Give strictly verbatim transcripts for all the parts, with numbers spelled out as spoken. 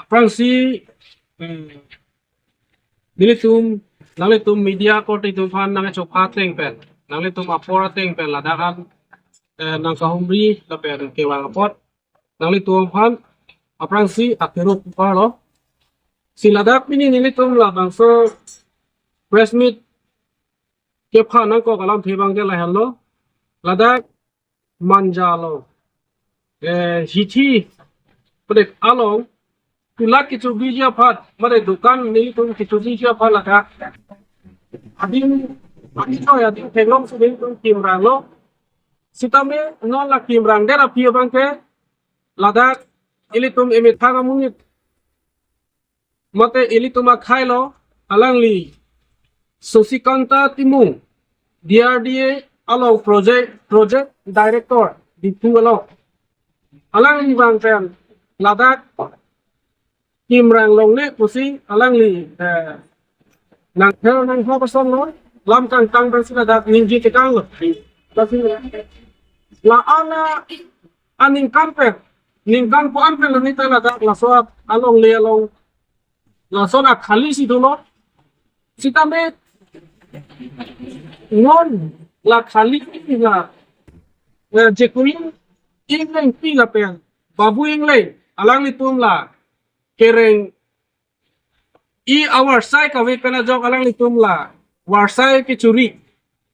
Aphrangsi, eh, nelitum, nanglitum media korte atum aphan nangchopha ateng pen, nanglitum apor ateng pen ladak an, eh, nangkahumri lapen kevang apot nanglitum aphan aphrangsi athero puparlo. Si ladak pini nelitum labangso press meet kepha nangkok alamthe abangke lahenlo. Ladak Manja along, eh, hithi pedek along kulat kechobiji aphan, mane dukan nelitum kechobiji aphan ladak adim, adim choi adim theklong si nelitum kimranglo. Sitame non la kimrangdet aphi abangke ladak ilitum emethang amonit mate ilitum akhailo, alangli Susikanta Timung, D R D A along project, project director, Diphu along. Alangli abang pen ladak kimrang longle pusi alangli, eh, nangthel nangha pasonlo, lam kangtang pensi ladak ningje tekanglo. Lasi la-an aningkan pen, ningkan ko-an pen lo neta ladak laso alongle along, lason akhali si dolo. Sitame non la khali la, eh, Jekulin Englengpi lapen Babu Engleng, alanglitum la kereng-i avarsai kave pen ajok alanglitum la varsai kechori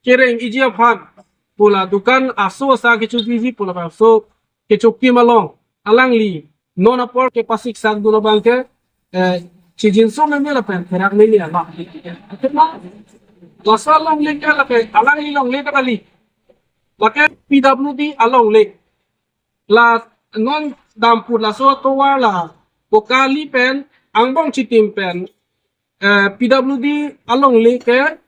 kereng-iji aphan pu la dukan aso asa kechobiji pu labangso kechokim along alangli non apor kepasiksak dun abangke, eh, chijinso meme lapen therak meme ama. Athema laso alongle ke lake alangli longle ta kali. Lake P W D alongle. La non dampur laso tovar la Kokali pen angbong chitim pen, eh, P W D alongle ke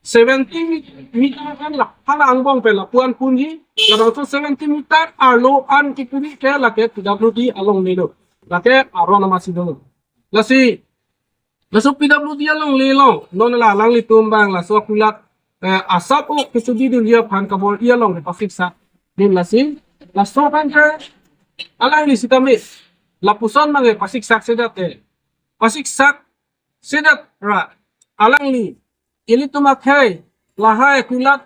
seventy meter an la hala angbong pen lapu-an punji, labangso seventy meter arlo an kipuri ke lake P W D alongle lo. Lake aron amasi do. Lasi laso P W D alongle along non la alanglitum abang laso akulat, eh, asap o kechobidunji aphan kabor-i along pasiksak. Din lasi laso abangke alangli sitame lapuson abangke pasiksak sedet te, pasiksak sedet ra alangli ilitum akhei lahai kulat,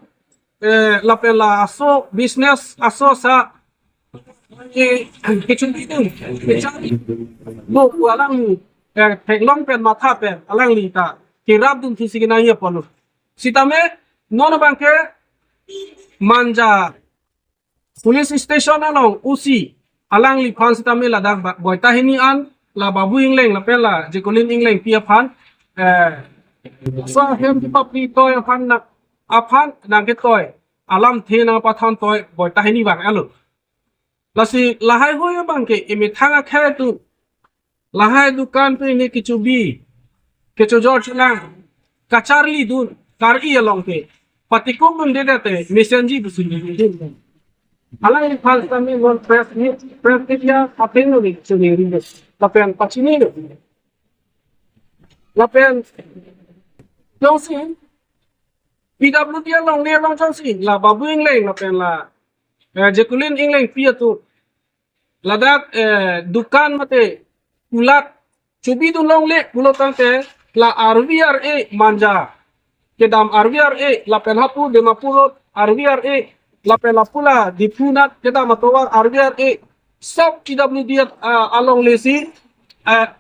eh, lapen la aso business aso asa, eh, kechobidun kechari mo pu alang, eh, theklong pen matha pen alangli ta kerapdun thusi kenangji apotlo. Sitame non abangke Manja police station along O C alangliphan sitame ladak ba-, boita hini an la Babu Engleng lapen la Jekulin Englengpi aphan, eh, so hem di papri toi aphan na, aphan nangketoi alamthe nangpathan toi boita hini vang-etlo. Lasi lahai hui abangke emethang akhei atum lahai dukan pen ne kechobi, kechojor chelang, kacharlidun, kar-i along ke patikum dunde te mesenji busi ningdin. Alangliphan sitame non press meet, press media apen neli choningri, lapen pachinilo. Lapen jongsi P W D alongle along jongsi la Babu Engleng lapen la, eh, Jekulin Englengpi atum ladak, eh, dukan mate kulat chobidun longle pulo tangte la R V R A Manja, kedam R V R A, lapen hapu Dimapur Road R V R A, lapen lapu la Diphu nat kedam atovar R V R A, sop P W D, ah, alongle si, ah,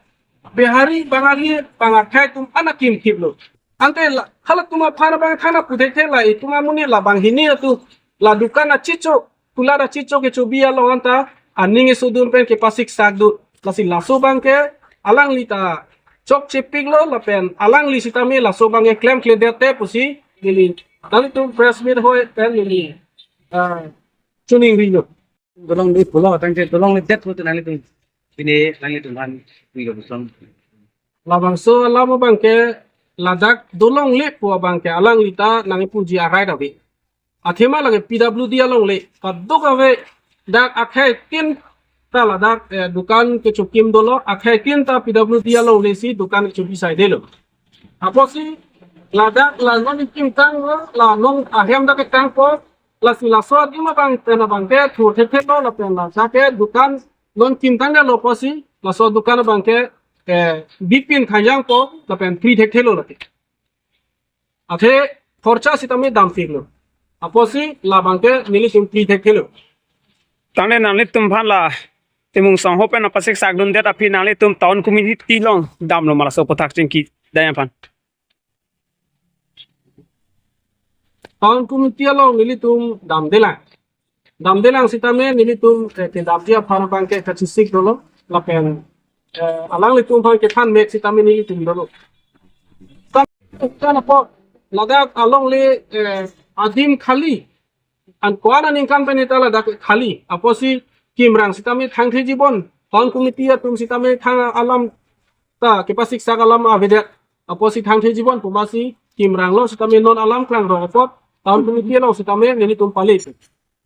Bihari, Bangali, bang akhei atum an akimthiplo. Ante la, halatum aphan abang thana puthekthe la itum amonit la banghini atum la dukan achicho, kulat achicho kechobi along anta aning esodun pen kepasiksak dun. Lasi laso abangke alangli ta chokchepiklo lapen alangli sitame laso abangke klemkledet te pusi neli nanglitum press meet hoi pen neli, ah, choningrilo. Dolongle pulo tangte dolongledet pulote nanglitum pine nanglitum aphan puilo puson. Labangso alam abangke ladak dolongle pu abangke alangli ta nangkipuji a-right ave. Athema lake P W D alongle kadokave dak akhei tin ta ladak, eh, dukan kechokim dolo, akhei tin ta P W D alongle si dukan kechobi saidelo. Apotsi ladak la non kimtanglo, la non ahem dak ketangpo, lasi laso adim abang pen abangke thurthekthelo lapen la jake dukan non kimtangdelo apotsi laso adukan abangke, eh, bipin khajangpo lapen free thekthelo lake. Athe khorcha sitame dampiklo. Apotsi labangke nelitum free thekthelo. Tangte nanglitum aphan la Timung Sangho pen nangpasiksakdundet aphi nanglitum town committee along damlo ma laso aphuthak chingki daya aphan? Town committee along nelitum damdelang. Damdelang sitame nelitum, eh, kedamji aphan abangke kachesik dolo. Lapen, eh, alanglitum aphan kethan mek sitame nelitum dolo. Tan, tan apo, ladak alongle, eh, adim khali. An ko-an aningkan pen ita ladak khali. Apotsi Kimrang sitame thangthe jibon. Town committee atum sitame thang alam ta kepasiksak alam avedet. Apotsi thangthe jibon pu masi Kimrang along sitame non alam klangrong apot town committee along sitame nelitum pale.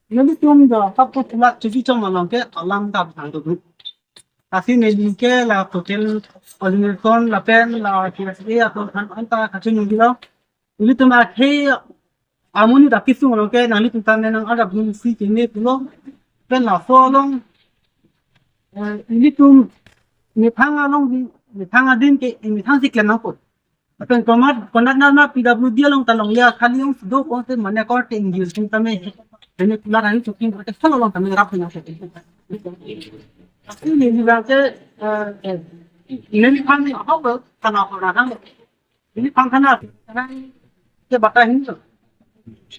Nelitum do hap ko tulak chuji chong along ke alam dam thang do. Lasi neli ke la total organization lapen la K S A atum aphan anta kachiningri lo. Nelitum akhei amonit akisung along ke nanglitum ta ne nang-arjap dunsi keme pulo. Pen laso along, eh, nelitum methang along di, methang adim ke, eh, methang si klem nangpo. Lapen komat, konat nama P W D along ta longle khali along si do konat mane korte N G O sitame. Mane pula rani choking korte sal along tame rap nangpo. Lasi neli abang ke, eh, eh, neli aphan ni apa, kana apa orang. Neli aphan kana, kana ke bata hin to.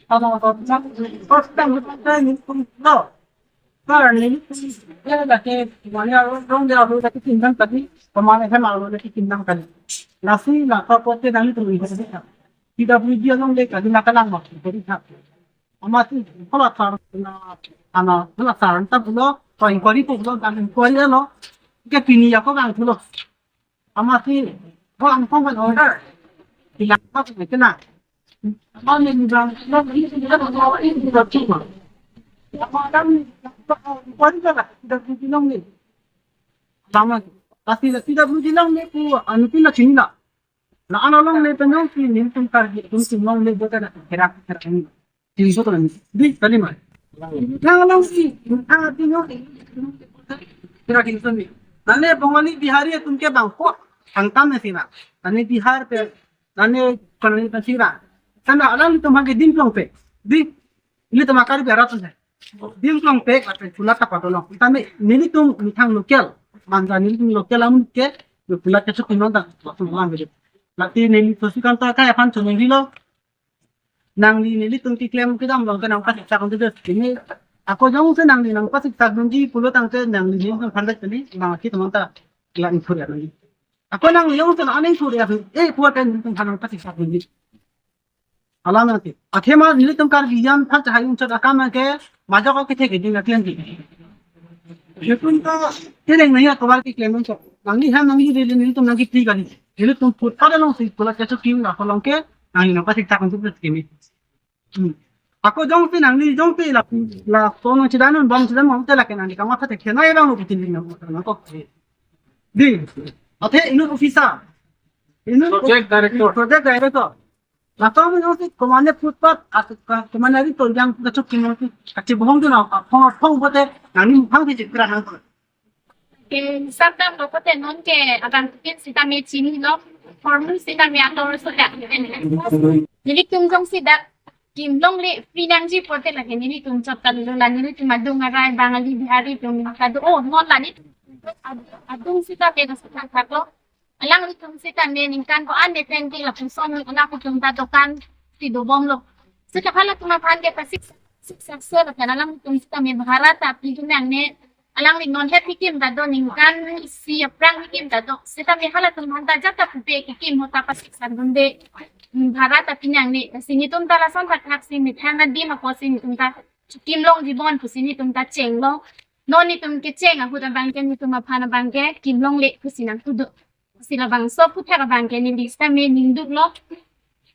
Ano to na, first time, first time nelitum lo. Kar nelitum, ya lake, mane aro rong dia aro lake tindang tadi, pemane hem aro lake tindang tadi. Lasi la ka pote nelitum ini tadi. P W D along le kali na kalang ma, jadi ha. Amatsi, kalau sar na, ana, kalau sar anta pulo, to inquiry pulo, dan inquiry lo, ke pini ya ko gang pulo. Amatsi, ko ang kong kan order. Bilang apa sih kena? Apa ni bilang, bilang ini sudah bawa ini sudah cuma. Apa adam, inquiry lah, sudah bilang ni. Lama, pasti sudah bilang ni ku anu pina chinila. La-an alongle pen jongsi nelitum Karbi atum si longle bote na kerak kerak ni. Tingso to ni. Di kali ma. Nang along si, nang ating yo. Kerak tingso ni. Nane Bongali Bihari atum ke bangkok. Angkam na sira. Nane Bihar pe, nane Karnataka sira. Sana alanglitum hage dim plong pe. Di, nelitum Karbi arat tu sa. Dim plong pe, lapen pula ta patolong. Tame nelitum methang local. Manja nelitum local amonit ke, pula ke chok non ta, patolong lang gitu. Lati neli Sasikanto Akai aphan choningri lo. Nangli nelitum keklem kedam along ke nangpasiksak dunji. Ako jongsi nangli nangpasiksak dunji pulo tangte nangli nelitum aphan dak kali, mangki teman ta la input ya nangli. Ako nangli jongsi nang aning sur ya, eh, puat kan nelitum aphan nangpasiksak dunji. Alam nangke. Athema nelitum Karbi an thak chahai unchot akam nangke, majok ke thek din aklem di. Nelitum ta tereng naya kawal keklem unchot. Nangli ham nangli rili nelitum nangkipri kali. Nelitum footpath along si pula kecho kim na kolong ke, nangli nangpasiksak unchot kimi. Hmm. Ako jongsi nangli jongsi la, la sono chidanun bom chidan mom te lake nangli kamatha te kena ebang lo bitin nang nang ko. Di. Athe inut officer. Inut project director. Project director. Laso amonit jongsi komane footpath, at, ka-, komane ari tol jang kachok kimo si, kachibohong dun, aphong, aphong pote, nangli mukhang si chikra nang. Ke, sabda pote non ke, abang kin sitame chinilo, hormu sitame ator sita. Nelitum jongsi dak, kim longle, free nangji pote lake nelitum chot kalilo la, nelitum adung arai, Bangali, Bihari atum kado, oh, non la ni, ad-, adung sitame na sita thaklo. Alanglitum sitame ningkan ko-an ne pen ti lapuson alanglitum ta dokan si dobomlo. Sita halatum aphan ke pasik, sik sakse lapen alanglitum sitame bhara ta pi nangne, alangli non het kikim ta do, ningkan isi aphrang kikim ta do. Sitame halatum aphan ta jata pupe kikim ho ta pasiksak dunde. Bhara ta pi nangne. Si nelitum ta lason thakthak si methang adim apotsi nelitum ta kim long jibon pusi nelitum ta chenglo. Non nelitum kecheng ahut abang ke nelitum aphan abang ke kim longle pusi nangthu do. Si labangso aphuthak abang ke neli sitame ningduklo.